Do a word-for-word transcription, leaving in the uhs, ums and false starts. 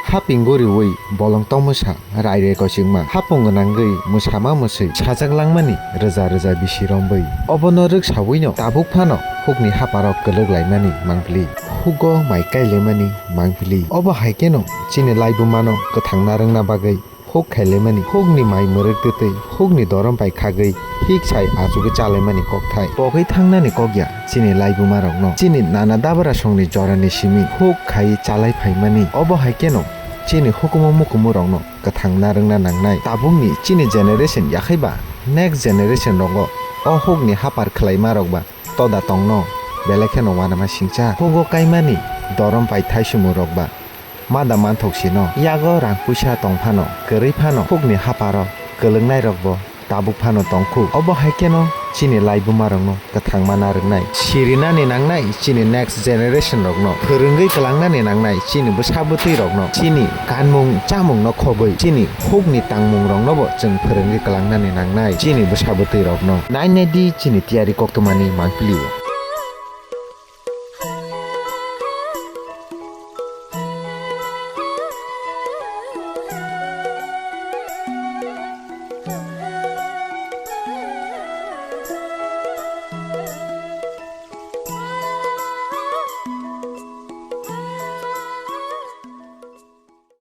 Haping guriwi bolong tongmwsa rai rai kochingma, hapung gwnangwi mwsama mwswi sajak langmani rwja rwja bisi rombwi. Obono rwksawino tabuk phano hukni haparok kwlwk laimani mangpili, hugo mai kailaimani mangpili. Obo hai kheno chini laibumano kwthang narwkna bagwi huk khailaimani, hukni mai mwrwk twtwi, hukni dorom bai khagwi hik sai achugwi chalaimani kokthai. Pogwi thangnani kok ya chini laibumarokno. Chini nana dabra songni jorani simi huk khaiwi chalai phaimani. Obo hai kheno chini hukumu mukumurokno kwthang narwkna nangnai. Tabukni chini generation yakhaiba next generation rogo o hukni hapar khwlaimarokba toda tongno, belai kheno uanama singcha. Hugo kaimani dorom bai thaisumung rokba mada manthok sino. Yago rang puisa tong phano, kwrwi phano, hukni haparo kwlwknai rokbo tabuk phano tongkhu. Obo hai kheno chini laibuma rokno kwthangma narwknai. Sirinani nangnai chini next generation rokno, phwrwngwi kwlangnani nangnai chini bwsa bwtwi rokno, chini kanmung chamungno khogwi, chini hukni tangmung roknobo chwng phwrwngwi kwlangnani nangnai chini bwsa bwtwi rokno. Nai nai di chini tiyari koktwmani mangpili o.